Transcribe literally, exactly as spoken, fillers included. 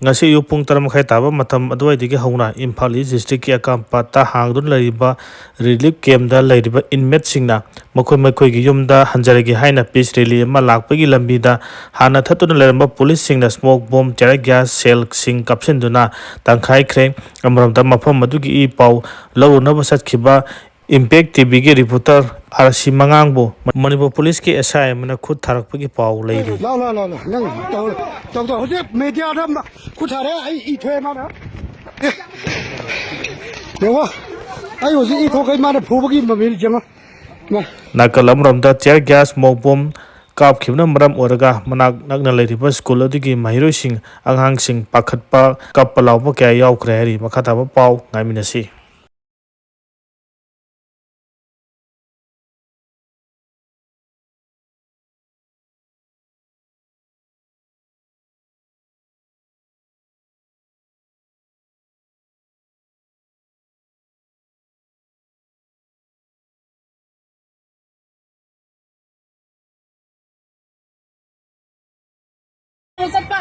ꯉꯁꯤ ꯑꯌꯨꯛ ꯄꯨꯡ ꯇꯔꯥ ꯃꯈꯥꯏ ꯇꯥꯕ ꯃꯇꯝ ꯑꯗꯨꯋꯥꯏꯗꯒꯤ ꯍꯧꯅ ꯏꯝꯐꯥꯜ ꯏꯁ ꯗꯤꯁꯇ꯭ꯔꯤꯛꯀꯤ ꯑꯀꯥꯝꯄꯥꯠꯇ ꯍꯥꯡꯗꯨꯅ ꯂꯩꯔꯤꯕ ꯔꯤꯂꯤꯐ ꯀꯦꯝꯞꯇ ꯂꯩꯔꯤꯕ ꯏꯟꯃꯦꯠꯁꯤꯡꯅ ꯃꯈꯣꯏ ꯃꯈꯣꯏꯒꯤ ꯌꯨꯝꯗ ꯍꯟꯖꯔꯒꯦ ꯍꯥꯏꯅ ꯄꯤꯁ ꯔꯦꯂꯤ ꯑꯃ ꯂꯥꯛꯄꯒꯤ ꯂꯝꯕꯤꯗ ꯍꯥꯟꯅ ꯊꯠꯇꯨꯅ ꯂꯩꯔꯝꯕ ꯄꯨꯂꯤꯁꯁꯤꯡꯅ ꯁ꯭ꯃꯣꯛ ꯕꯣꯝ, ꯇꯤꯌꯔ ꯒ꯭ꯌꯥꯁ ꯁꯦꯜꯁꯤꯡ ꯀꯥꯞꯁꯤꯟꯗꯨꯅ ꯇꯪꯈꯥꯏꯈ꯭ꯔꯦ꯫ ꯑꯃꯔꯣꯝꯗ ꯃꯐꯝ ꯑꯗꯨꯒꯤ ꯏ ꯄꯥꯎ ꯂꯧꯔꯨꯅꯕ ꯆꯠꯈꯤꯕ impact ꯇꯤꯚꯤꯒꯤ reporter R C ꯃꯉꯥꯡꯕꯨ Manipur ꯄꯨꯂꯤꯁꯀꯤ ꯑꯦꯁ ꯑꯥꯏ ꯑꯃꯅ ꯈꯨꯠ ꯊꯥꯔꯛꯄꯒꯤ ꯄꯥꯎ ꯂꯩꯔꯤ꯫ ꯂꯥꯎ, ꯂꯥꯎ, ꯂꯥꯎ, ꯂꯥꯎ꯫ ꯅꯪ ꯇꯧ-, ꯇꯧ-, ꯇꯧ-, ꯍꯧꯖꯤꯛ ꯃꯦꯗꯤꯌꯥꯗ ꯑꯃ ꯈꯨꯠ ꯊꯥꯔꯦ, ꯑꯩ ꯏ ꯊꯣꯛꯑꯦ ꯃꯥꯅ꯫ ꯑꯦ, ꯌꯦꯡꯉꯣ, ꯑꯩ ꯍꯧꯖꯤꯛ ꯏ ꯊꯣꯛꯈꯩ ꯃꯥꯅ ꯐꯨꯕꯒꯤ ꯃꯃꯤꯗꯤ ꯌꯦꯡꯉꯣ꯫ ꯃꯥ꯫ ꯅꯥꯀꯜ ꯑꯃꯔꯣꯝꯗ ꯇꯤꯌꯔ ꯒ꯭ꯌꯥꯁ, ꯃꯣꯛ ꯕꯣꯝ ꯀꯥꯞꯈꯤꯕꯅ ꯃꯔꯝ ꯑꯣꯏꯔꯒ ꯃꯅꯥꯛ ꯅꯛꯅ ꯂꯩꯔꯤꯕ ꯁ꯭ꯀꯨꯜ ꯑꯗꯨꯒꯤ ꯃꯍꯩꯔꯣꯏꯁꯤꯡ, ꯑꯉꯥꯡꯁꯤꯡ ꯄꯥꯈꯠꯄ, ꯀꯞꯄ ꯂꯥꯎꯕ ꯀꯌꯥ ꯌꯥꯎꯈ꯭ꯔꯦ ꯍꯥꯏꯔꯤ꯫ ꯃꯈꯥ ꯇꯥꯕ ꯄꯥꯎ ꯉꯥꯏꯃꯤꯟꯅꯁꯤ꯫ ꯆꯠꯄ